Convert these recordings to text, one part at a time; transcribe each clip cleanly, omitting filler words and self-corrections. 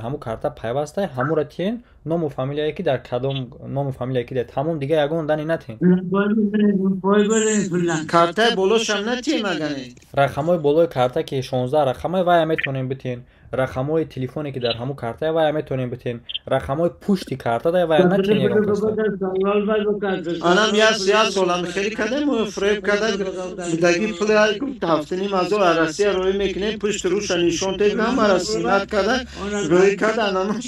Ҳамун карта пайвастай, ҳамура тиен, ному фамилияе ки дар кадом ному фамилияе ки дар тамом, дига ягон дани натиен. Картаи болошам натием агане? Рақамҳои болои карта, ки 16 рақамай, вая метавонем битиен. Рақамҳои телефоне, ки дар ҳамун картае, вая метавонем битиен. Рақамҳои пушти карта да, вая натиен ягон каса. Анам як солам хеле кардем, фреб карда будаги, пули гуфт 7,5 ҳазор аз Россия роҳӣ мекунем, пушти руша нишон дед, ҳамара снимать карда роҳӣ карда. Анам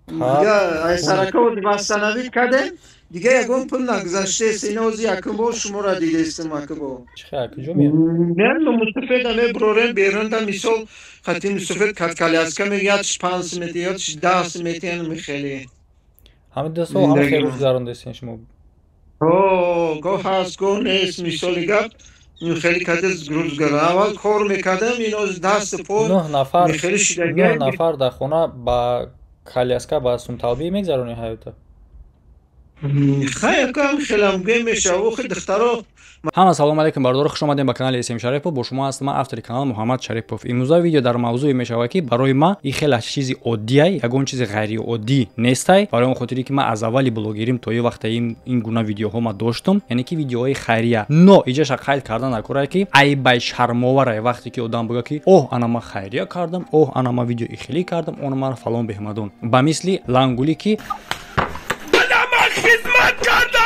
дига сарака восстановить кардем, дига ягон пул нагузаштест. Ина ози якум бор шуморо дидестам, акбо. Чӣ хел, куҷо меяд? Мусафеда мебурорем берунда, мисол, хати мусафед коляска мегӯяд, 5 смети ё 10 смети мехеле. Ҳамин 2 сол ҳама хел рӯз гузарондестен шумо? Гоҳ ҳаст, гоҳ нест. Мисоли гап, хеле каде рӯзгара аввал кор мекардам, ино дасту по нӯҳ нафар, 9 нафар дар хона ба коляска, ба сумталбӣ мегзаронӣ ҳаёта? Духтаро. Ҳама салому алейкум, бародаро, хуш омадем ба канали СМ Шарипов. Бо шумо ҳастам ман, автори канал Муҳаммад Шарипов. Имрӯза видео дар мавзӯе мешавад, ки барои ман ин хеле чизи оддиай, ягон чизи ғайриоддӣ нестай, барои он хотире ки ман аз аввали блогерим то ин вақта ин гуна видеоҳо ман доштум, яъне ки видеоҳои хайрия. Но иҷаша қайд кардан накорае, ки айбай шармоварае, вақте ки одам бигӯяд, ки оҳ, ана ман хайрия кардам, оҳ, ана ман видео ихелӣ кардам, он ман фалон беҳмадон, ба мисли лангулӣ, ки хизмат кардам.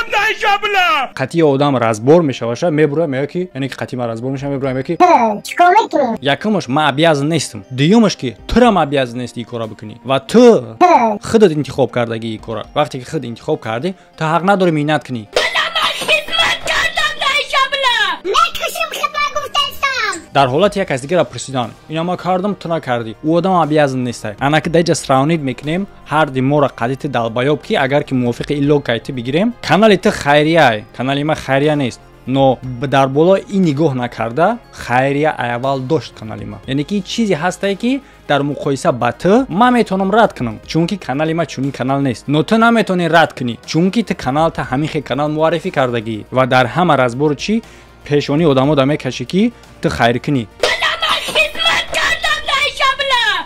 Қатъи одам разбор мешаваша, мебура, мега ки, яъне ки қатъи ман разбор мешава, мебура, мега ки чикор мекунӣ? Якумаш, ман обязан нестам. Дуюмаш, ки турам обязан нести ин кора бикунӣ ва ту худат интихоб кардагӣ ин кора. Вақте ки худ интихоб кардӣ, ту ҳақ надорӣ миннат кунӣ. Хизмат кардам. Мекушим, хидмат гуфтастам. Дар ҳолати як кас дигара пурсидан, ина ма кардам, ту накардӣ, ӯ одам обязан нестай. Анаки даиҷа сравнить мекунем ҳарди моро қади ту долбоёб, ки агар ки мувофиқи ин логикаи ту бигирем, канали ту хайрияй, канали ма хайрия нест. Но дар боло ин нигоҳ накарда, хайрия аввал дошт канали ма, яъне ки чизе ҳастае, ки дар муқоиса ба ту ман метавонам рад кунам, чунки канали ма чунин канал нест. Но ту наметавонӣ рад кунӣ, чунки ту каналта ҳамин хел канал муаррифӣ кардагӣ ва дар ҳама разбору чӣ пешонии одамо да мекашӣ, ки ту хайр кунӣ. Хизмат кардам.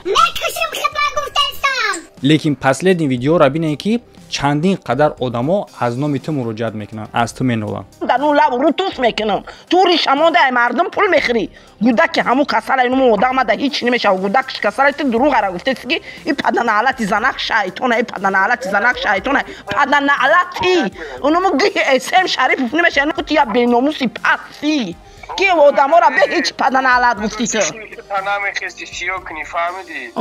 Мекушим, хидмат гуфтастам. Лекин последний видеоро бинед, ки чандин қадар одамо аз номи ту муроҷиат мекунанд, аз ту меноланд. Дар он лаб ру туф мекунам. Ту ришамонда ай мардум пул мехӯрӣ. Гудаки ҳамун касала инум одамада ҳеч намешава. Гудакш касала, ту дурӯғара гуфтеси, ки и паданаалати занак шайтона, и паданаалати занак шайтона, паданаалати унуму гиҳи СМ Шарипов намешава. Ту я беномуси пасӣ, ки одамора бе ҳеч паданаалат гуфтӣ ту.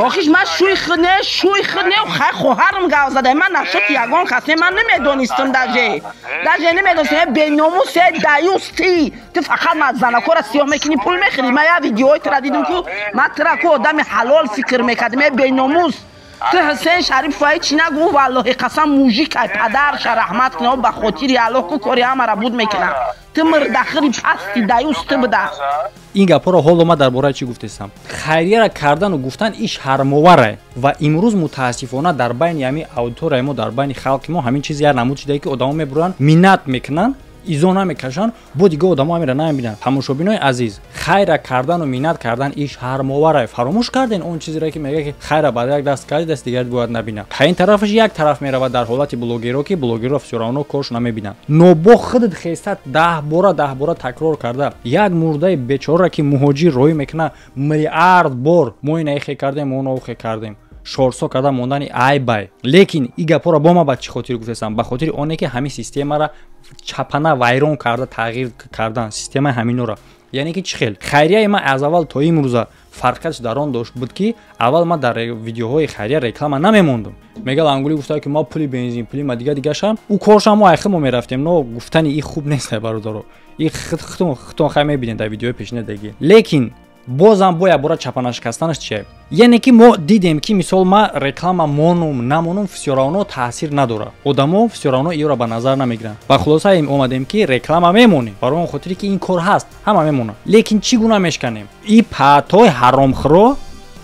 Охиш, ман шӯи худ не, шӯи худ не, хай, хоҳарам гав зада. Ман нашуд ягон кас не, ман намедонистам, даже намедонистам. Беномусе, даюсти, ту фақат ман занакора сиёҳ мекунӣ, пул мехӯрӣ. Ман як видеои тура дидум ку, ман тура ку одами ҳалол фикр мекардам. Э, беномус, ту Ҳусейн Шарипов ай чӣ нагӯ, валлоҳи қасам, мужик ай, падарша раҳмат куна, ба хотири Аллоҳ ку кори ҳамара буд мекунам. Ту мурдахӯри пасти, даюс ту буда. Ин гапҳоро ҳоло ман дар бораи чӣ гуфтестам? Хайрияра кардану гуфтан иш шармоваре ва имрӯз мутаассифона дар байни ҳамин аудиторияи мо, дар байни халқи мо ҳамин чиз як намуд шудае, ки одамо мебуранд, миннат мекунанд, изо намекашанд, бо дига одамо ҳамира намебинанд. Тамошобинои азиз, хайра кардану миннат кардан иш шармоварае. Фаромӯш карден он чизеро, ки мегӯяд, ки хайра ба як даст карди, даст дигар бояд набинад. Ха, ин тарафаш як тараф меравад дар ҳолати блогеро, ки блогеро всё равно коршо намебинанд. Но бо худат хеста 10 бора, 10 бора такрор карда, як мурдаи бечора, ки муҳоҷир роҳӣ мекунад, миллиард бор мо ина ихе кардем, мо оно ухе кардем, шорсо карда мондани айбай. Лекин и гапҳоро бо ман ба чӣ хотир гуфтестам? Ба хотири оне ки ҳамин системаро чапана вайрон карда, тағйир кардан системаи ҳаминора. Яъне ки чӣ хел хайрияи ман аз аввал то имрӯза фарқиятш дар он дошт буд, ки аввал ман дар видеоҳои хайрия реклама намемондум. Мега лангулӣ гуфта, ки ма пули бензин, пули ма дига дигашам, ӯ коршам, мо айхи мо мерафтем. Но гуфтани и хуб нест, бародаро, и худтон хай мебинед дар видеои пешина деги. Лекин бозам бо якбора чапанашикастанаш чие? Яъне ки мо дидем, ки мисол ма реклама монум, намонум, всё равно таъсир надорад, одамо всё равно иёро ба назар намегиранд. Ба хулоса омадем, ки реклама мемонем, барои он хотире ки ин кор ҳаст, ҳама мемонад. Лекин чӣ гуна мешканем и паътои ҳаромхӯро?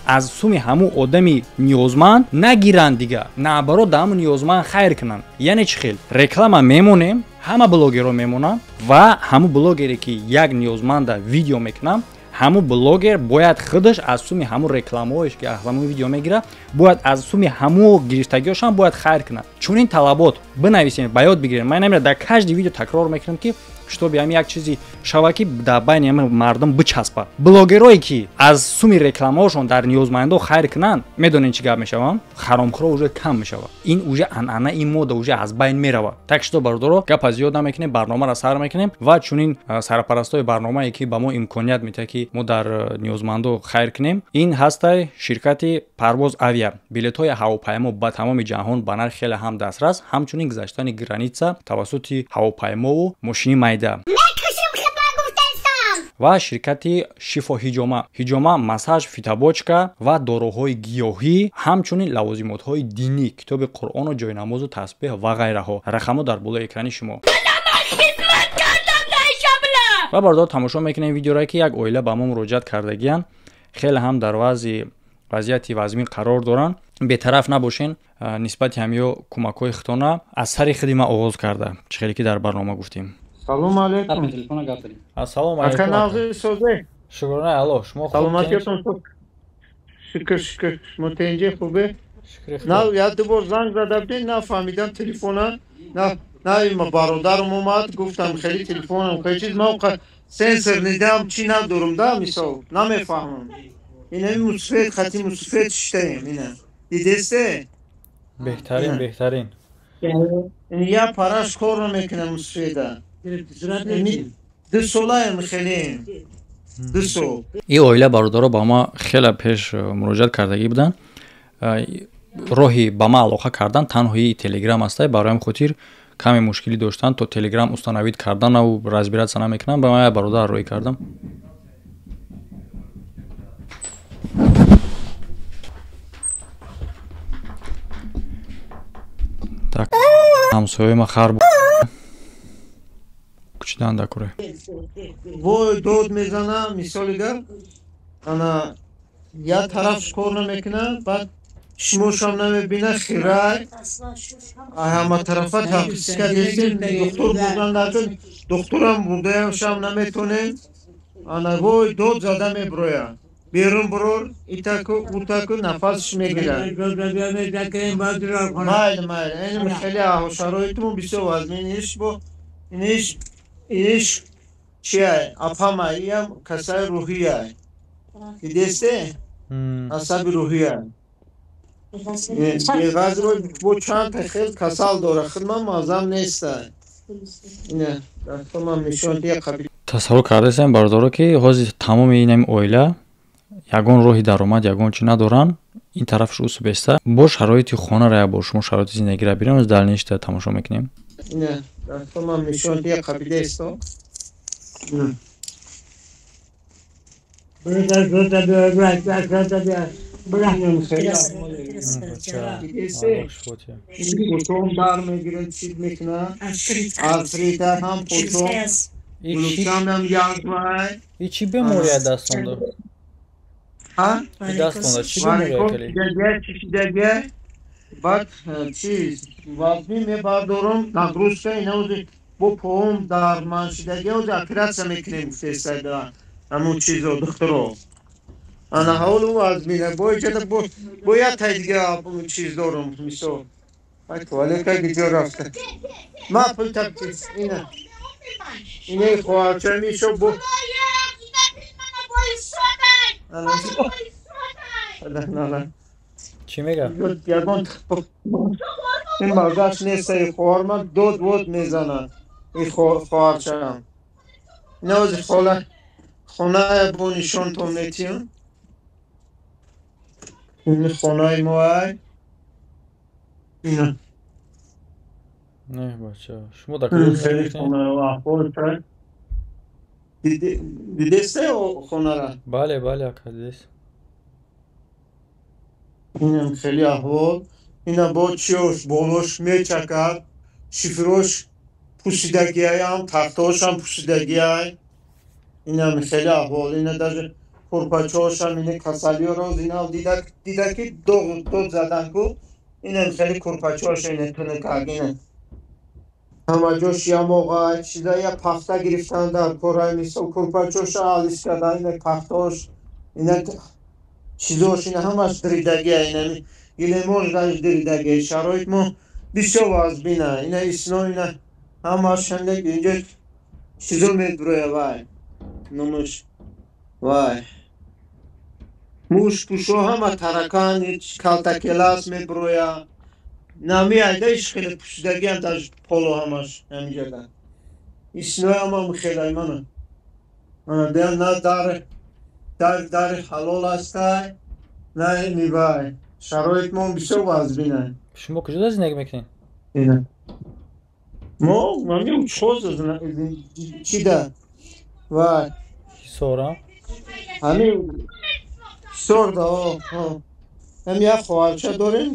Аз суми ҳамун одами ниёзманд нагиранд, дига наоборот, да ҳамун ниёзманд хайр кунанд. Яъне чӣ хел? Реклама мемонем, ҳама блогерро мемонанд ва ҳамун блогере, ки як ниёзманда видео мекунам. Ҳамун блогер бояд худаш аз суми ҳамун рекламаҳоеш ки ҳамун видео мегирад, бояд аз суми ҳамун гирифтагиҳошам бояд хайр кунад. Чунин талабот бинависем, ба ёд бигирем. Ман намера дар каждый видео такрор мекунам, ки чтобы ҳами як чизи шава, ки дар байни ҳами мардум бичаспа. Блогерое ки аз суми рекламаҳошон дар ниёзмандо хайр кунанд, медонед чӣ гап мешавам? Харомхӯро уже кам мешавад. Ин уже анъана, ин мода уже аз байн меравад. Так что, бародаро, гапа зиёд намекунем, барномаро сар мекунем ва чунин сарпарастои барномае ки ба мо имконият медиҳад, ки мо дар ниёзмандо хайр кунем, ин ҳастай ширкати Парвоз Авиа. Билетҳои ҳавопаймо ба тамоми ҷаҳон ба нарх хеле ҳам дастрас, ҳамчунин гузаштани граница тавассути ҳавопаймову мошини майда. Ва ширкати Шифо Ҳиҷома, ҳиҷома, массаж, фитобочка ва доруҳои гиёҳӣ, ҳамчунин лавозимотҳои динӣ, китоби Қуръону ҷойнамозу тасбеҳ ва ғайраҳо. Рақамҳо дар болои экрани шумо. Ва бародар, тамошо мекунем видеоро, ки як оила ба мо муроҷиат кардагиянд, хеле ҳам дар вазъияти вазмин қарор доранд. Бетараф набошен нисбати ҳамиё, кӯмакҳои худтона аз сари худи ман оғоз карда, чӣ хеле ки дар барнома гуфтем. Салом алейкум. Ассалому алейкум. Шукрона Аллоҳ, шумо хуб? Саломатиятон хуб? Шукр, шукр. Шумо тенҷе, хубе? На, як ду бор занг зада будем, нафаҳмидам телефона. На, бародарам омад, гуфтам хеле телефонам, хеле чиз, ман сенсор нидам, чӣ надорам да, мисол, намефаҳмам. Ина мусфет, хати мусфет шиштаем, ина. Дидесте? Беҳтарин, беҳтарин. Я параш кор намекунам мусфеда. 2 солаем хеле. 2 сол. Ин оила, бародаро, ба ма хеле пеш муроҷиат кардагӣ буданд. Роҳи ба ма алоқа кардан танҳои Телеграм астае, барои хотир каме мушкилӣ доштанд, то Телеграм установить карданаву разбираться намекунам. Ба ма бародар роҳӣ кардам. Так, ҳамсояи ма хар кучидан дакуре. Вой, дод мезана, мисоли гап. Ана як тараф кор намекунад, баъд шумошам намебина, хирай. Ҳама тарафа тафтиш кардем, духтур бурдан надод, духтурам бурдаям наметонем. Ана вой дод зада меброя. Берун бурор, итаку, утаку нафасш мегирад. Майли, майли. Ин хеле шароитмон бисёр вазмин иш бо иниш иниш чия, апама иям касаи рӯҳия. Дидесте? Асаби рӯҳия. Беғазро бо чанд та хел касал дора, хидмат муаззам неста. Ина, дастомам нишон дия қабил. Тасаввур кардасем, бародаро, ки ҳозир тамоми инами оила ягон роҳи даромад, ягон чӣ надоранд. Ин тарафш усубеста бо шароити хонара як бор шумо шароити зиндагиро бинем, дальнейшда тамошо мекунем. Ина, дастомам нишон дия қабилесто. Потом дар мегирад, чиз мекунад. Артрита ҳам потом. Глукамам язмай. И чӣ бемория дастонда? Дастонда чӣ бемория кали? Баъд чиз вазмин мебардорам, нагрузка ина бо поом дарманшидаги ози оператсия мекунем, гуфтесайда ҳамун чизо духтуро. Ана ҳолу вазмина бо иҷода бо як тай дига чиз дорам, мисол. Ай туалетка гиҷо рафта. Ма пул тап ина. Ина хоҳарча мишо бо Чӣ мега? Ягон ин мазаш нест, ин хоҳар ман дод вод мезанад. Ин хоҳарчаам. Ина ози хола хонаи бо нишонтон метиҳам. Ин хонаи мо ай. Ина. Не, бача, шумо дар куҷо? Хеле хонаи аҳвол дидесте хонара? Бале, бале, ака, дидес. Инам хеле аҳвол. Ина бо чиёш болош мечакад, шифрош пӯсидагиаям, тахтаошам пӯсидагиай. Инам хеле аҳвол. Ина даже курпачаошам, ина касалиёро ина дида ки дод задан ку. Инам хеле курпачаоша ина тунукак ина. Ҳама ҷош ямоға, чида я пахта гирифтан дар кора, мисол курпачоша алис кардан, ина пахтош, ина чизош, ина ҳамаш диридагия, ина гилемош диридагия. Шароит мо бисёр вазбина, ина исно, ина ҳамаш ҳандек инҷо чизо медбуроя, вай номаш, вай муш пушо ҳама таракан, калтакелас мебуроя. Нами айда иш хеле пӯшидагиам дар поло ҳамаш ҳамиҷода. Иснои ҳама михелай мана. Мана дел на дар дар дари ҳалол астай, на нивай. Шароит мо бисёр вазбина. Шумо куҷода зиндагӣ мекунед? Ина. Мо мами учхоз чида. Вай. Ҳисора? Ҳами Ҳисорда, о. Ҳам як хоҳарча дорем.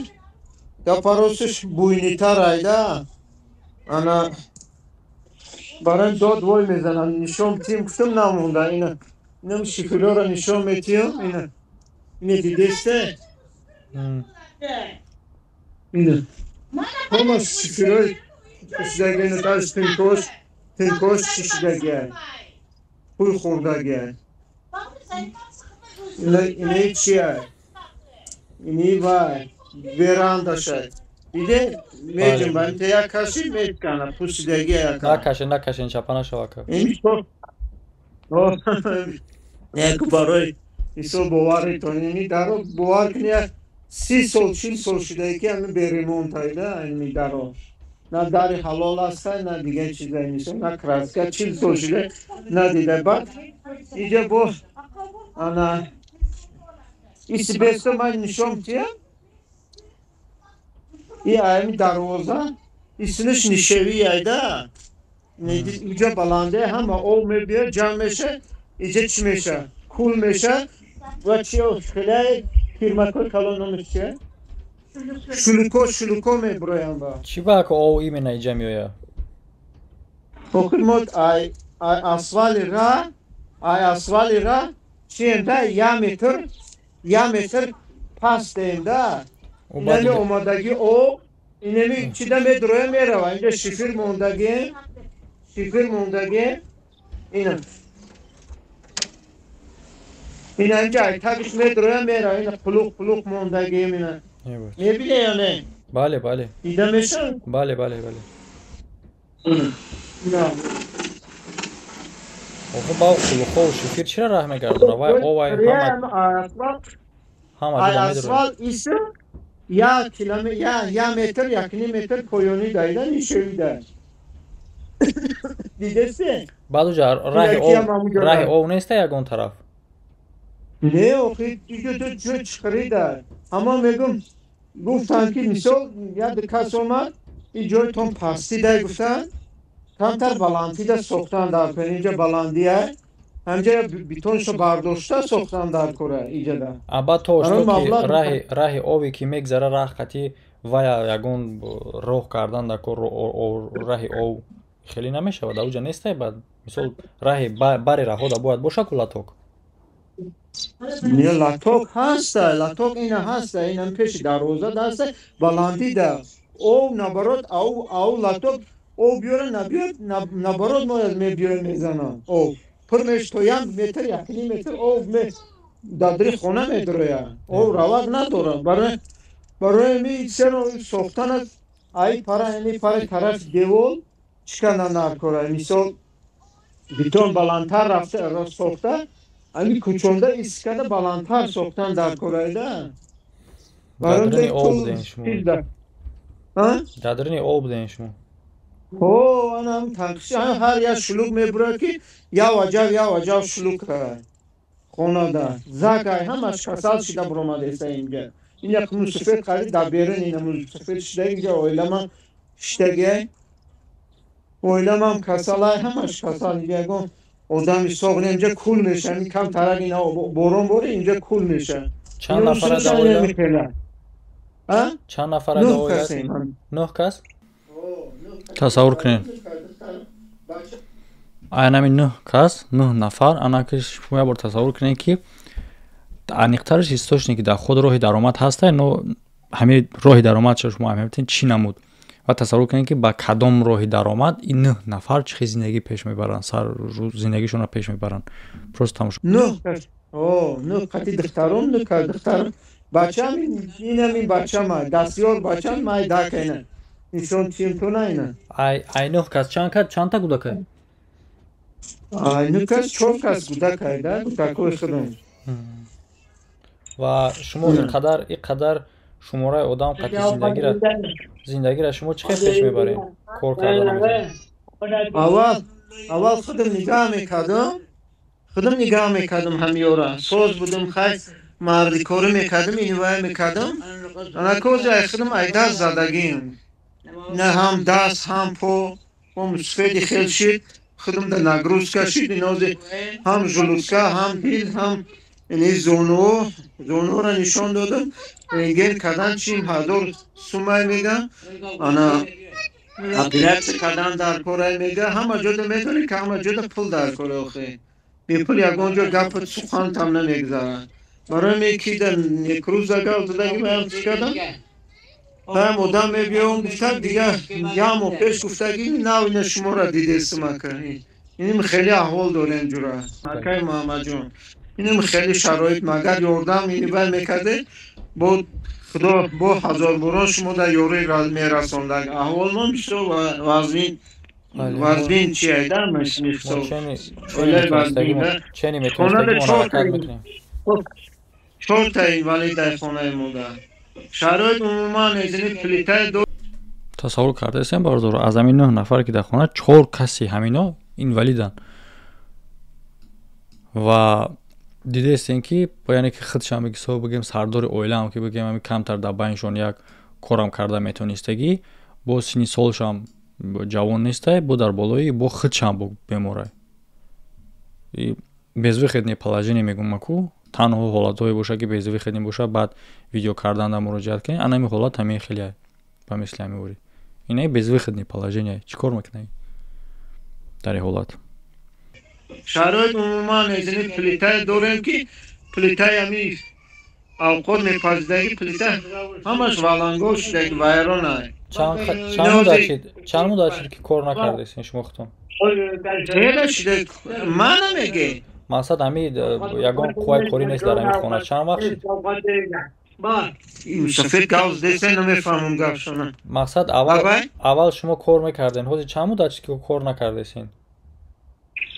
Гапаросиш буйнитар айда. Ана барои дод вой мезанам, нишон тим гуфтам намонда. Ина инам шифилёро нишон метиҳам. Ина ина дидесте? Ина ҳама шифилёи пӯшидаги, ина дар тинкош, тинкош чишидагия, пул хӯрдагия. Ина инаи чия? Ини вай верандашай. Диде меҷунбам, те як каши мекана пӯшидагия яка. Накашен, накашен, чапа нашава ка. Як барои мисол боваритон ини даро бовар кунӣ, як 30 сол, 40 сол шудае ки ҳами беремонтайда ини даро. На дари ҳалол астай, на дигар чизай, мисол на краска, 40 сол шуда надида. Баъд иҷа бо ана исбесто ман нишон тиям. И ами дарвоза исмиш нишевӣ айда. Иҷа баланде ҳама об мебиёд, ҷамъ меша, иҷа чӣ меша? Кул меша ва чи хелай фирмакои калон номиш чия? Шулуко, шулуко мебуроям ба. Чӣ ба ко об именно иҷа меояд? Охир мо ай асфали ра, ай асфали ра чием да, я метр, я метр пастем да. Инами омадагӣ об, инами чида медуроя мерава. Инҷа шифир мондагием, шифир мондагием. Ина. Ина инҷа айтагиш медуроя мерава. Ина қулуқ қулуқ мондагием ина. Мебине ё не? Бале, бале. Дида мешавад? Бале, бале, бале. Ина. Охо ба қулуқҳо шифир чира раҳ мегардона? Вай овай ҳама ҳама ай асфалт иса я километр, я метр, якним метр поёнӣ даида нишевида. Дидесте? Баъд уҷа раҳи об, раҳи об неста ягон тараф? Не, охи иҷо ту ҷо чиқирида. Ҳама мегум гуфтанд ки мисол як кас омад, ин ҷойтон пастида гуфтанд, камтар баландида сохтан дар кор, инҷа баландия, ҳамҷа бетоншо бардошта сохтан дар кора иҷада. А баъд то ошто ки раҳи обе ки мегзара, раҳ қати вая ягон роҳ кардан дар кор, раҳи об хеле намешавад, ауҷа нестай? Баъд мисол раҳи бари раҳода бояд боша ку латок. Не, латок ҳаста, латок ина ҳаста, инам пеши дарвоза даста баландида. Об наоборот, ау латок об биёра набиёд, наоборот мо мебиёем мезанам. Об пур меш то як метр, якним метр об ме дадри хона медроя. Об равак надорад. Барои ми сено сохтана ай пара ини пара тараф девол чикана наркора. Мисол бетон баландтар рафта сохта, ами кӯчонда искада баландтар сохтан дар корайда. Дар об будем шумо. Дар об будем шумо. Ҳо, анам танқиши ҳар як шулук мебурад ки я ваҷав, я ваҷав шулук хонада. Закай ҳамаш касал шида буромадаеста инҷа. Ин як мусафед қариб дар берун ина мусафед шида инҷа оиламам шидагиай. Оиламам касалай, ҳамаш касал инҷа ягон одами соғ не, инҷа кул меша, ин кам тарак ина борон бори инҷа кул меша. Чанд нафара дар оила? Чанд нафара дар оила? Нӯҳ кас? Тасаввур кунед. Айнами нӯҳ кас, нӯҳ нафар, ана ки шумо як бор тасаввур кунед ки аниқтараш источники дар худ роҳи даромад ҳастай, но ҳамин роҳи даромадша шумо ҳамин чӣ намуд. Ва тасаввур кунед, ки ба кадом роҳи даромад ин нӯҳ нафар чӣ хел зиндагӣ пеш мебаранд, сар зиндагишонро пеш мебаранд. Просто тамошо. Нӯҳ қати духтаром, нӯҳ духтарам, бачам, инамин бачама, дастёр бачам, май дакайна нишон чимтона ина. Ай нӯҳ кас чанд чандта гудакай? Ай нӯҳ кас чор кас гудакай да, гудакои худам. Ва шумо иқадар шумораи одам қати зиндагиро шумо чӣ хел пеш мебаред? Кор карда наметавонед. Аввал худам нигаҳ мекардам, худам нигаҳ мекардам ҳамёра, соз будам, хай, мардикорӣ мекардам, инвай мекардам. Анакози ай худам ай даст задагим, на ҳам даст, ҳам по мусфеди хел шид, худам да нагрузка шид. Инози ҳам желудка, ҳам дил, ҳам ини зону, зонуро нишон додам, рентген кардан, 40 000 сумай мегам, ана оператсия кардан дар корай мега. Ҳама ҷода медонӣ, ки ҳама ҷода пул дар кор, охе бепул ягон ҷо гапу сухантам намегузарад. Барои мекида некрӯза гап задаги, маям чӣ кардам, ҳам одам мебиём гуфта, дига як моҳ пеш гуфтаги, нав ина шуморо дидесим, ака. Иним хеле аҳвол дорем, ҷура, акаи Муҳаммадҷон, иним хеле шароит, магар ёрдам инивай мекарде, бо худо бо ҳазорборон шумо дар ёрӣ мерасондаг. Аҳволмон бисёр вазнин, вазнин чи айда мисол. Чени метавонистагӣ. Чорта инвалид дар хонаи мода, шароит умуман эзини плитаи до. Тасаввур кардаистем, бародаро, аз ҳамин нӯҳ нафаре, ки дар хона, чор каси ҳамино инвалиданд. Ва дидаистем, ки яъне ки худшам ҳисоб бигем, сардори оилаам, ки бигем, ҳами камтар дар байншон як корам карда метонистагӣ, бо синни солшам ҷавон нестай, бо дар болои бо худшам бо беморай. Безвыходное положение мегӯм аку, танҳо ҳолатҳое бошад, ки безвыходный бошад, баъд видео карданда муроҷиат кунед. Ана ҳамин ҳолат ҳамин хеле ба мисли ҳамин ори инаи безвыходный положение, чӣ кор мекунӣ дар ин ҳолат? Шароит умуман эзини плитае дорем, ки плитаи ҳами авқот мепазидаги, плита ҳамаш валангол шудаги, вайрона. Чанд муддат шуд, ки кор накардесин шумо худтон? Хеле шуда, мана меге. Мақсад, ҳами ягон қувваи корӣ нест дар ҳамин хона, чанд вақт шуд? Сафед гап десе, намефаҳмам гапшона. Мақсад, аввал шумо кор мекарден, ҳозир чанд муддат шуд, ки кор накардесин?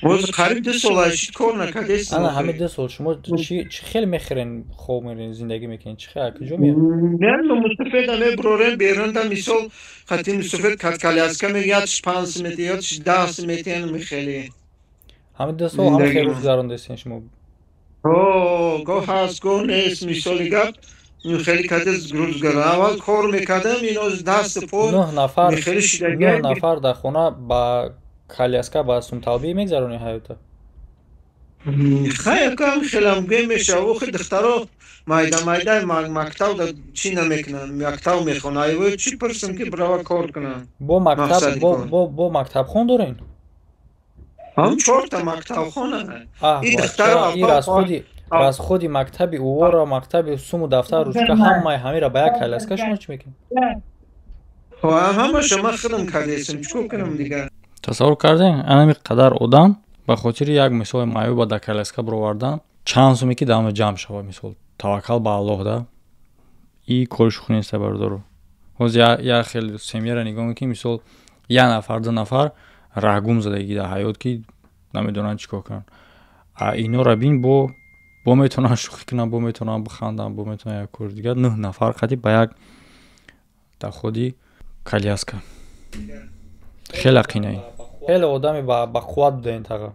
Ҳозир қариб 2 сол шид, кор накардесин. Ана ҳамин 2 сол шумо чӣ хел мехӯрен, хоб мерен, зиндагӣ мекунед, чӣ хел, куҷо меяд? Не, мусафеда мебурорем берунда, мисол, хати мусафед коляска меяд, 5 метр ё 10 метр мехеле. Ҳамин 2 сол ҳама хел рӯз гузарондесин шумо? Гоҳ ҳаст, гоҳ нест, мисоли гап, хеле каде рӯзгара. Аввал кор мекардам, ино дасту по нӯҳ нафар хеле шидаги. 9 нафар дар хона ба коляска, ба сумталбӣ мегзаронӣ ҳаёта? Хаякам хелам ге мешава, охи духтаро майда майда, мактаб да чӣ намекунанд, мактаб мехонанд, айво чӣ пурсам, ки брава кор кунанд. Бо мактаб, бо мактабхон дорен? Ҳам чорта мактабхона. И духтаро расходи мактаби уворо, мактаби суму, дафтар, ручка, ҳамаи ҳамира ба як коляска шумо чӣ мекунед? Ҳамаша ман худам кардесам, чӣ кор кунам дигар? Тасаввур кардем, анами қадар одам ба хотири як мисоли маъюба дар коляска бировардан, чанд суме ки даҳама ҷамъ шава, мисол, таваккал ба Аллоҳ да, и кори шӯхӣ неста, бародаро. Ҳозир як хел семьяра нигоҳ мекунӣ, мисол, як нафар, ду нафар раҳгум задагӣ дар ҳаёт, ки намедонанд чӣ кор кунанд. А инора бин, бо метавонанд шӯхӣ кунанд, бо метавонанд биханданд, бо метавонанд як кори дигар. Нӯҳ нафар қати ба як доходи коляска хеле қинаи, хеле одами бақувват будаин таға.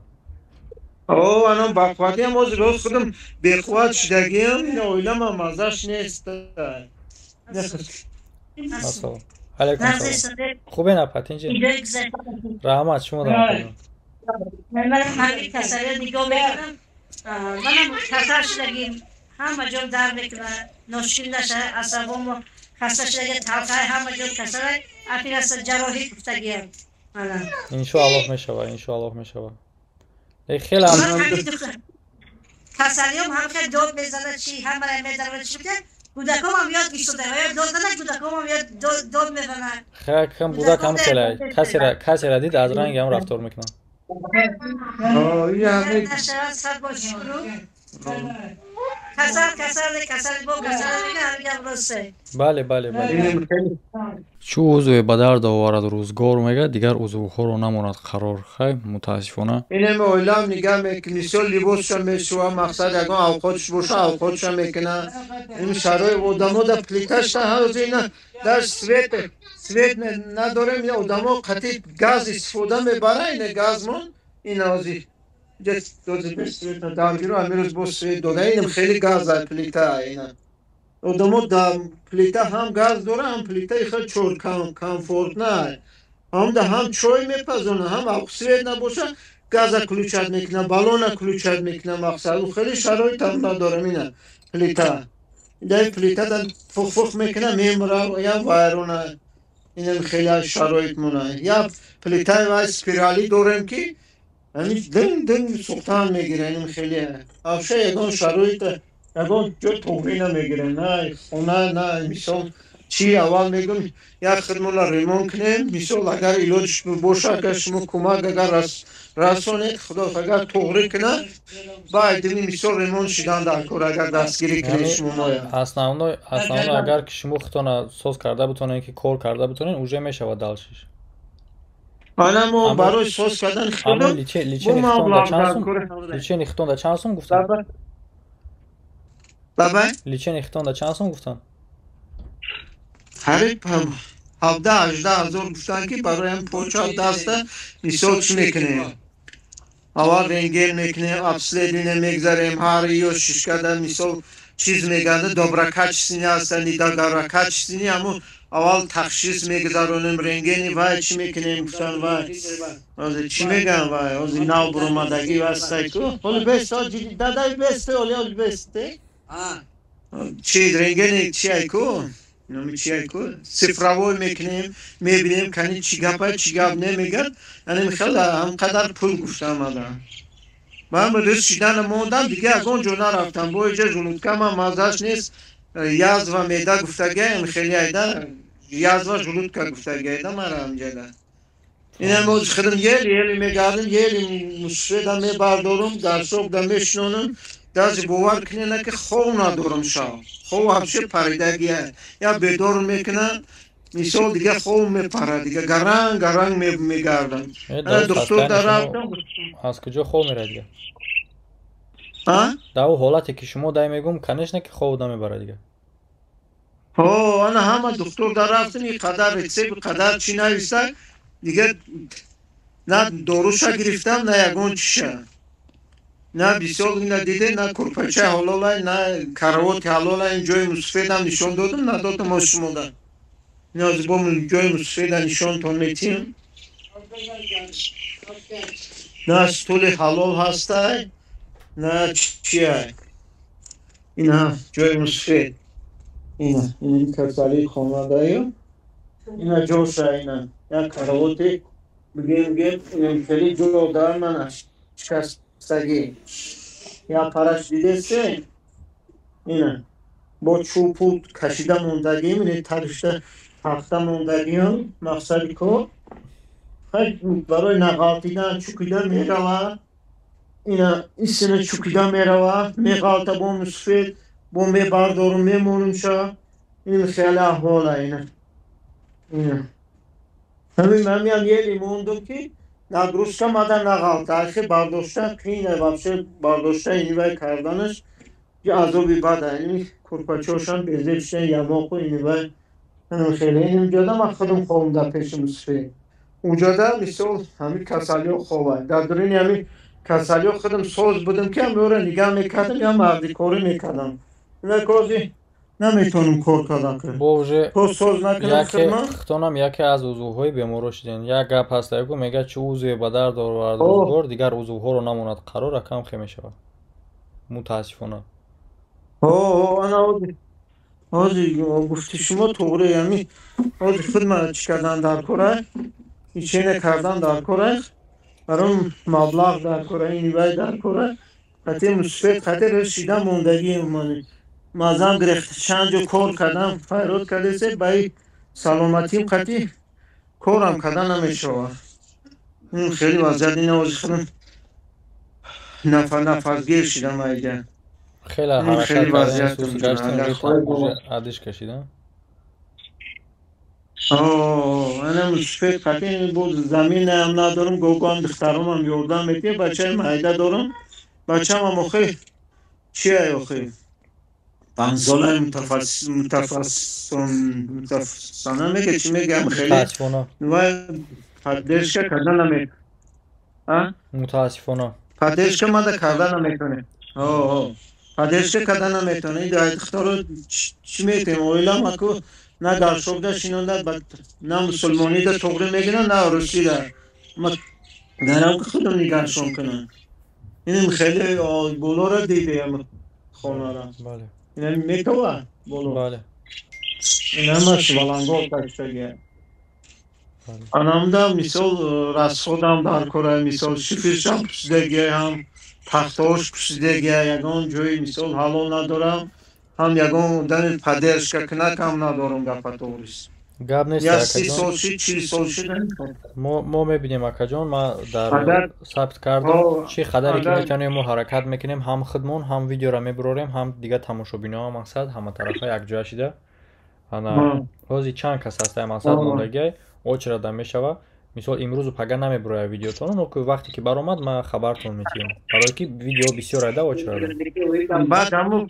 О, анам бақувватиам, ҳозир рост худам беқувват шудагиам, ин оиламам маззаш нест. Ассалом алайкум, салом, хубе напа, тинҷи? Раҳмат, шумо дам. Манам ҳамин касалиё нигоҳ мекунам, манам касал шудагим, ҳама ҷо дард мекунад, ношкил наша, асабомо хаста шудаги, талқай, ҳама ҷо касалай, оператсия, ҷарроҳӣ гуфтагиям. Иншоаллоҳ мешава, иншоаллоҳ мешава. Хеле касалиём ҳам хел дод мезанад, чи ҳамара медарад, чи буда. Кӯдакомам ёд гирифта, дод зана, кӯдакомам ёд дод мезанад. Хай, кам кӯдак ҳам хеле касера дид, аз ранги ҳам рафтор мекунад. Нашавад, сад бор шукру. Касал, касал, касал, бо касал мегӯям, гап росте. Бале. Чӯ узве ба дард оварад рӯзгор, мега, дигар узвҳоро намонад қарор. Хай, мутаассифона. Инем оилам нигаҳ мекунад, мисол, либосша мешӯва, мақсад, ягон авқотш боша, авқотша мекуна. Ин шарои одамо да плиташта ҳозир ина дар свет надорем, одамо қатъи газ истифода мебара, ина газмон ин ҳозир даргиру амирӯз бо свет дода, инам хеле газ плита, ина одамо да плита ҳам газ дора, ҳам плитаи хеле чор комфорт на, ҳам да ҳам чой мепазона, ҳам свет набоша, газа включать мекуна, баллона включать мекуна, мақсад, хеле шароитам надорам. Ина плита, дай плита да фух-фух мекуна, мемра, я вайрона. Инам хеле шароит мона. Я плитаи вай спиралӣ дорем, ки ҳамин дин дин сухтан мегира. Инам хеле вообще ягон шароит, ягон ҷо тоғрӣ намегира, на хона, на мисол чӣ. Аввал мегӯм, як хидмона ремонт кунем, мисол, агар илоҷ боша, агар шумо кӯмак агар расонед, худо агар тоғрӣ куна, баъдими мисол ремонт шидан дар кор, агар дастгирӣ кунед шумо моя. Основной, агар ки шумо худтона соз карда битонед, ки кор карда битонед, уже мешавад дальше. Ана мо барои соз кардан худо лечение худтон да чанд сум гуфтан? Бабай. Лечение худтон да чанд сум гуфтан? Қариб 17-18 ҳазор гуфтан, ки барои поча, даста, мисол, чӣ мекунем, аввал рентген мекунем, обследование мегзарем, ҳар ё шишкада, мисол, чиз меганда, доброкачественный ҳастанд, недоброкачественный, ҳамун аввал ташхис мегузаронем, рентгени вай чӣ мекунем, гуфтан, вай ҳозир чӣ мегӯям, вай ҳозир нав буромадагӣ вастай ку, ҳоли бест дадай бесте, оли оли бесте чи рентгени чи ай ку, номи чи ай ку, цифровой мекунем, мебинем, кани чӣ гапа, чӣ гап немегад. Яъне хеле ҳамқадар пул гуфтам ада. Ман рӯз шидана мондам, дига ягон ҷо нарафтам, бо иҷа желудкама маззаш нест, язва меъда гуфтагиам, хеле айда язва желудка гуфтагиайда мара ҳамҷада. Инам боз худам ели ели мегардам, ели мусфеда мебардорум, дарсобда мешинонам. Даже бовар кунена, ки хов надорам, шав хов вообще паридагия, я бедор мекунам, мисол, дига хов мепарад, дига гаранг гаранг мегардам. Доктор дарафтам. Аз куҷо хов мерад дига? Дар ӯ ҳолате ки шумо дай мегӯм, конечно, ки хов намебарад дига. Ҳо, ана ҳама доктор дарафтам, и қадар рецепт, қадар чӣ нависта, дига на доруша гирифтам, на ягон чиша, на бисёр ина диде, на курпачаи ҳалолай, на каравоти ҳалолай. Ин ҷои мусфедам нишон додам, надодам о шумода. Ниёз бо ҷои мусфеда нишонтон метиҳем. На стули ҳалол ҳастай, на чиай. Ина ҷои мусфед, ина ин касалии хонадаю, ина ҷоша, ина як каравоти бигем гем, хеле ҷо дар мана шикастагӣ, як параш дидесе, ина бо чӯбпу кашида мондагим, ин таришта тахта мондагиам. Мақсади кор барои нағалтидан чукида мерава, ина истина чукида мерава, меғалта, бо мусфед бо мебардорум, мемонумша. Ин хеле аҳвола. Ина ҳамин ҳамиам ели мондум, ки нагрузка мада нағалта, ахи бардошта қийна, вообще бардошта инивай карданаш азоби бада. Ини курпачошам безеб шидан, ямоқу инивай хеле. Инҷода ман худам хобам дар пеши мусфед, унҷода мисол ҳамин касалиҳо хобанд. Дар дуруни ҳамин касалиҳо худам соз будам, ки ҳамёро нигаҳ мекардам, я мардикорӣ мекардам. Инак ҳозир наметавонам кор кардан. Бо уже то соз накунам хидмат. Худтонам яке аз узвҳои беморо шудем. Як гап ҳаст, ку мегӯяд, чӣ узве ба дард овард рӯзгор, дигар узвҳоро намонад қарор, ракам хе мешавад, мутаассифона. Ана ҳозир гуфти шумо туғри. Ами ҳозир худма чӣ кардан дар кора, ичена кардан дар кора, баром маблағ дар кора, инивай дар кора, қати мусфед, қати рӯз шида мондагии мани. Мазам гирифт, чанд ҷо кор кардам, файрод кардесе, ба саломатим қатӣ корам карда намешавад. Ин хеле вазъият ин худам нафасгир шидам айҷа. Хеле ҳаракат кардем, адиш кашидам. Анам шуфет қатӣ боз заминаам надорам, гогоам духтаромам ёрдам метиҳад, бачаи майда дорам. Бачаамам охи чия охи? Панҷсолаи мутафассона мега, чӣ мегӯям, хеле вай поддержка карда наме. Мутаассифона. Поддержка мада карда наметонем. Поддержка карда наметонем. Духтаро чӣ метем? Оилам аку на гаршобда шинонда, на мусулмонида туғри мегиранд, на русида. Дарам ки худам нигаршон кунам. Инам хеле болора дидем хонара. Инам метова боло. Бале. Инамаш валангор каштагия. Анамда мисол расходам дар кора, мисол шифиршам пӯшидагия, ҳам тахтаош пӯшидагия, ягон ҷои мисол ҳалол надорам, ҳам ягон дани поддержка кунакам надорам, гапа тоғрист. Гап нест, Я 30 сол шид, 40 сол шид. Мо мебинем, акаҷон, ман дар сабт кардам, чӣ қадаре ки метавонем мо ҳаракат мекунем, ҳам худмон, ҳам видеоро мебурорем, ҳам дигар тамошобиноа, мақсад ҳаматарафа якҷоя шида. Ана ҳозир чанд кас ҳастае, мақсад мондагиай, очрада мешава. Мисол имрӯзу пага намебурояд видеотон, но ки вақте ки баромад, ман хабартон метиҳам. Барое ки видео бисёр айда очрада. Баъд ҳамун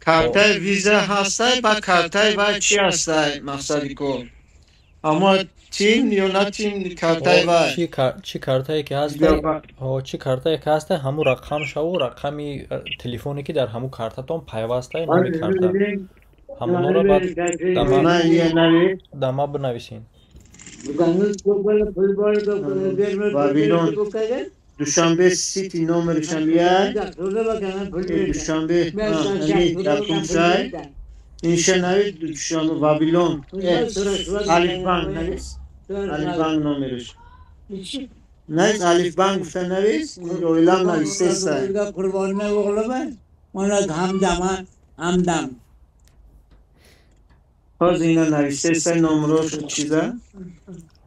картаи виза ҳастай, баъд картаи вай чи ҳастай, мақсади кор? Аммо тим ё на тим картаи вай? Чӣ картае ки ҳастай, чӣ картае ки ҳастай, ҳамун рақам шаву рақами телефоне ки дар ҳамун картатон пайвастай, номи карта. Ҳамонро баъд дама бинависен. Вавилон Душанбе Сити номершам як, Душанбе якумшай, инша навид Душанбе Вавилон, Алифбанк навис, Алифбанк номерш. Навис Алифбанк гуфта навис, оилам навистеста. Ҳозир ина навистеста номерош чиза?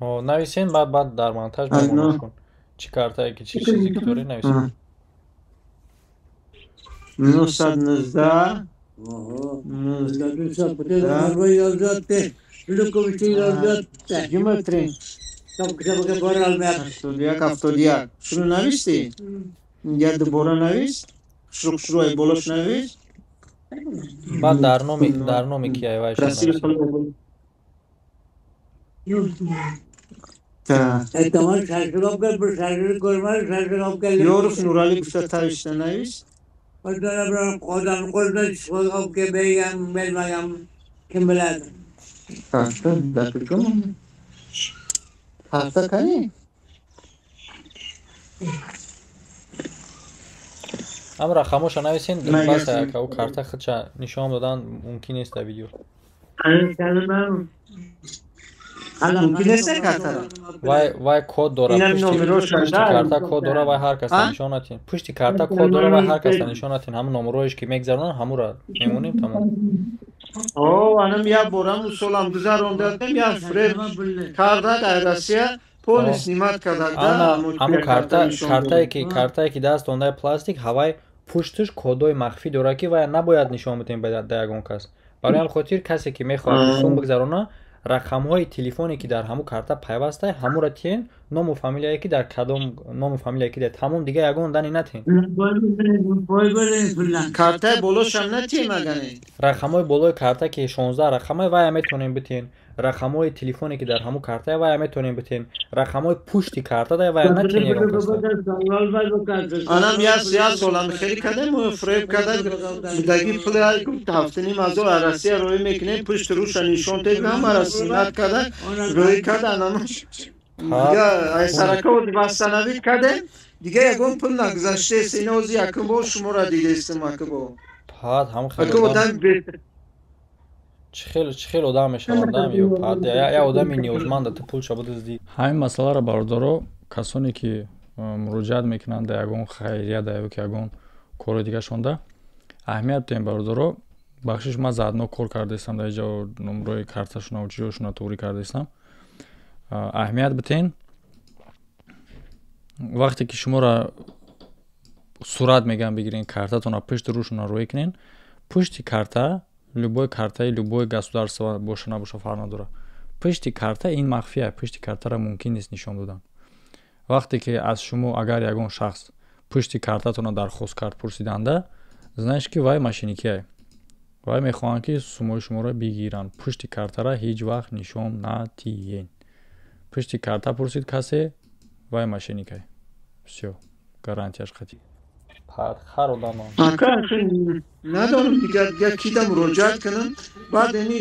Нависен, баъд дар монтаж мемонаш кун. Чӣ картае ки чӣ чизе ки дорӣ нависед. 919 71. Шурӯъ навистӣ? Я дубора навис? Шурӯъ ай болош навис? Баъд дар номи ки ай вайш навис. Ёров Нуралӣ гуфта тавишта навис? Карта кани? Ам рақамоша нависен, бас ака ӯ карта худша нишон додан мумкин нест дар видео. Мумкин нест картара? Вай код дора, пушти карта код дора, вай ҳар каса нишон натиҳем. Пушти карта код дора, вай ҳар каса нишон натиҳем. Ҳамун номероеш ки мегзаронанд, ҳамура мемонем, тамом. Анам як борам усолам гузарондадем, як фреб карда дар Россия, полис снимать карда. Ҳамун картае ки даст ондаи пластик, ҳавай пушташ кодҳои махфӣ дорад, ки вай набояд нишон бидем ба ягон кас. Барои ҳам хотир касе ки мехоҳад сум бигзарона, рақамҳои телефоне ки дар ҳамун карта пайвастай, ҳамура тиҳен, ному фамилияе ки дар кадом ному фамилияе ки дар тамом, дига ягон дани натиҳен. Картаи болошам натиҳем агане? Рақамҳои болои карта ки 16 рақамай, вая метавонем битиҳен. Рақамҳои телефоне ки дар ҳамун картае, вая метавонем битиҳен. Рақамҳои пушти карта да вая натиҳен ягон каса. Анам як солам хеле кардем, фреб карда, будаги пул 7,5 ҳазор аз Россия роҳӣ мекунем, пушти руша нишон дед, ҳамаро снимать карда, роҳӣ карда, анам дига сарака восстановить кардем, дига ягон пул нагузаштест. Ина ҳозир якум бор шуморо дидестам, акбо. Пад ҳам хеле чӣ хел одам мешаванд, ё пад як одами ниёзманда ту пулша бидуздӣ. Ҳамин масъаларо, бародаро, касоне ки муроҷиат мекунанд дар ягон хайрия, дар ё ки ягон кори дигашонда, Аҳамият диҳем, бародаро. Бахшиш, ман заодно кор кардаистам, дар ҷо номрои карташона чиёшона туғрӣ кардаистам. Аҳамият битен, вақте ки шуморо сурат мегӯям бигирен, картатона пушти рӯшона рӯй кунен. Пушти карта, любой картаи любой государство боша набоша, фарқ надорад, пушти карта ин махфия, пушти картаро мумкин нест нишон додан. Вақте ки аз шумо агар ягон шахс пушти картатонро дархост кард, пурсиданда, знаешь, ки вай мошенникие, вай мехоҳанд, ки сумои шуморо бигиранд. Пушти картара ҳеҷ вақт нишон натиҳен. Пушти карта пурсид касе, вай мошенникай, всё, гарантияш қатъӣ. Хар одама. Надорам дигар кида муроҷиат кунам. Баъд ини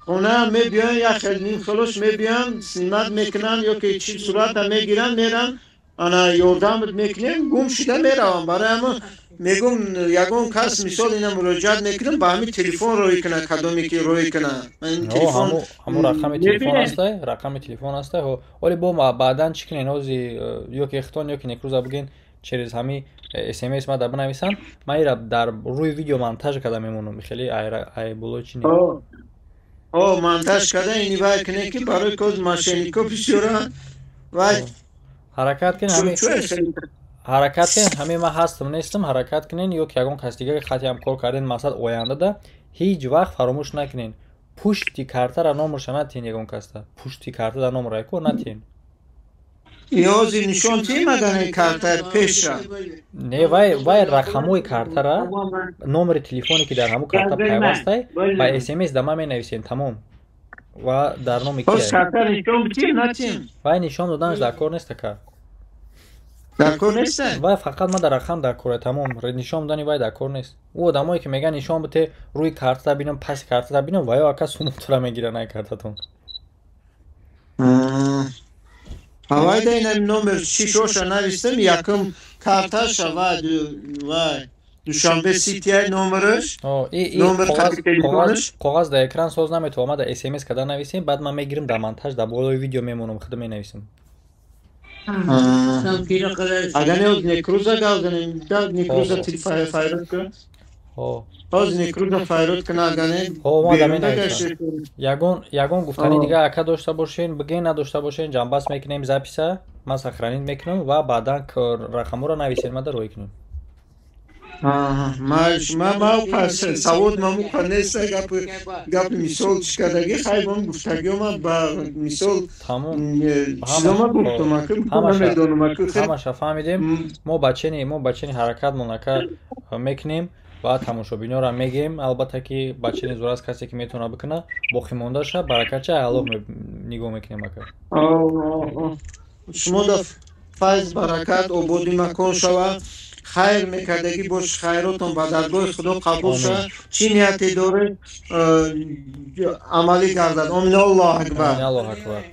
хона мебиён, як хел нимхелош мебиён, снимать мекунанд ё ки чи сурата мегиранд, меранд, ана ёрдамат мекунем, гум шуда меравам. Барои ҳама мегум, ягон кас мисол ина муроҷиат мекунам, ба ҳамин телефон рӯй куна, кадоме ки рӯй куна. Телефон ҳамун рақами телефон ҳастай, рақами телефон ҳастай. Оли бо баъдан чӣ кунен? Ҳози ё ки ихтон, ё ки некрӯза бигӯен, через ҳами смс ма дар бинависам, ман ира дар рӯи видео монтаж карда мемонам. Хеле айболо чи не. О, монтаж карда ини вай кунем, ки барои коз мошеннико бисёранд вай. Ҳаракат кунен, ҳами ҳаракат кунен, ҳамин ман ҳастам нестам, ҳаракат кунен, ё ки ягон кас дигаре хати ҳам кор карден. Мақсад, ояндада ҳеҷ вақт фаромӯш накунен, пушти картара номерша натиҳен ягон каста. Пушти карта дар номер айко натиҳен. Ёзи нишон тиҳем агар карта пеша? Не, вай рақамҳои картара, номери телефоне, ки дар ҳамун карта пайвастай, ба смс да ман менависем, тамом. Ва дар номи вай нишон доданаш дар кор нест, ака. Дар кор нест. Вай фақат ма дар рақам дар кора, тамом. Нишон додани вай дар кор нест. Ӯ одамое ки мегӯянд нишон бите, рӯи картата бинам, паси картата бинам, ваё ака сумутра мегиранд ай картатон. Ҳавайда ина номер шишоша навистам, якум карташа вай Душанбе Сити номераш. Номер коғаз дар экран соз наметавонам, дар смс карда нависем, баъд ман мегирам, дар монтаж дар болои видео мемонам, худо менависам. Агар не, некрӯза гап занем, да некрӯза файрод кун. Ҳоз некрӯза файрод куна, агар не. Ягон гуфтани дига, ака, дошта бошен, бигӯен, надошта бошен, ҷамъбаст мекунем записа, ман сохранить мекунам ва баъдан рақамҳоро нависен, мада рӯй кунем. Ма савод мамуқа нест, гапи мисол чӣ кардаги, хай ман гуфтагиёма ба мисол чизома гуфтам, ака намедонам, ака. Ҳамаша фаҳмидем. Мо бачени ҳаракатмон, ака, мекунем ва тамошобинёро мегӯем, албатта, ки бачени зур аст, касе ки метавона бикуна, боқимондаша баракатча Аллоҳ нигоҳ мекунем, ака. Шумо да файз, баракат, ободи макон шава, хайр мекардагӣ бош, хайротон ба даргоҳи Худо қабул шавад, чӣ нияте доред, амалӣ гардад. Омин, Аллоҳ акбар. Аллоҳ акбар.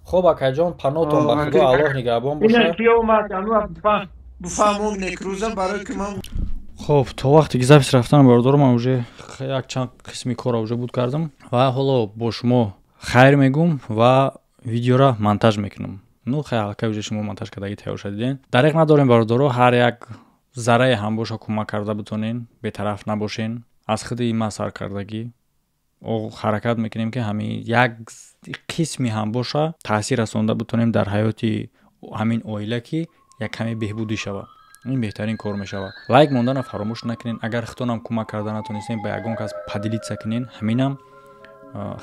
Хуб, акаҷон, панотон ба Худо, Аллоҳ нигаҳбон боша. Буфаҳмом некрӯза, барои ки ман Хоб, то вақте ки запись рафтан, бародаро, ман уже якчанд қисми корро уже буд кардам ва ҳоло бо шумо хайр мегӯм ва видеора монтаж мекунам. Ну хай, аллакай уже шумо монтаж кардагӣ тайёр шудиден. Дареқ надорем, бародаро, ҳар як заррае ҳам боша, кӯмак карда битонен, бетараф набошен. Аз худи ман сар кардагӣ ҳаракат мекунем, ки ҳамин як қисми ҳам боша, таъсир расонда битонем дар ҳаёти ҳамин оила, ки як каме беҳбудӣ шавад. Ин беҳтарин кор мешавад. Лайк мондана фаромӯш накунен. Агар худтонам кӯмак карда натонистем, ба ягон кас поделиться кунен, ҳаминам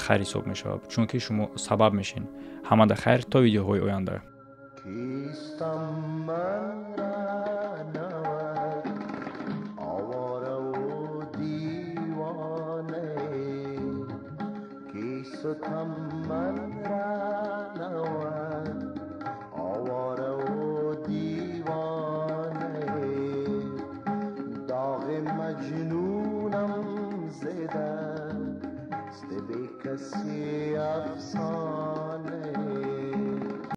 хайр ҳисоб мешавад, чунки шумо сабаб мешен. Ҳамада хайр, то видеоҳои оянда. Кистам ман раҳнавард, овора девона, кистам ман раҳнавард, овора девона, доғи маҷнунам зида аст, бекасӣ афсона.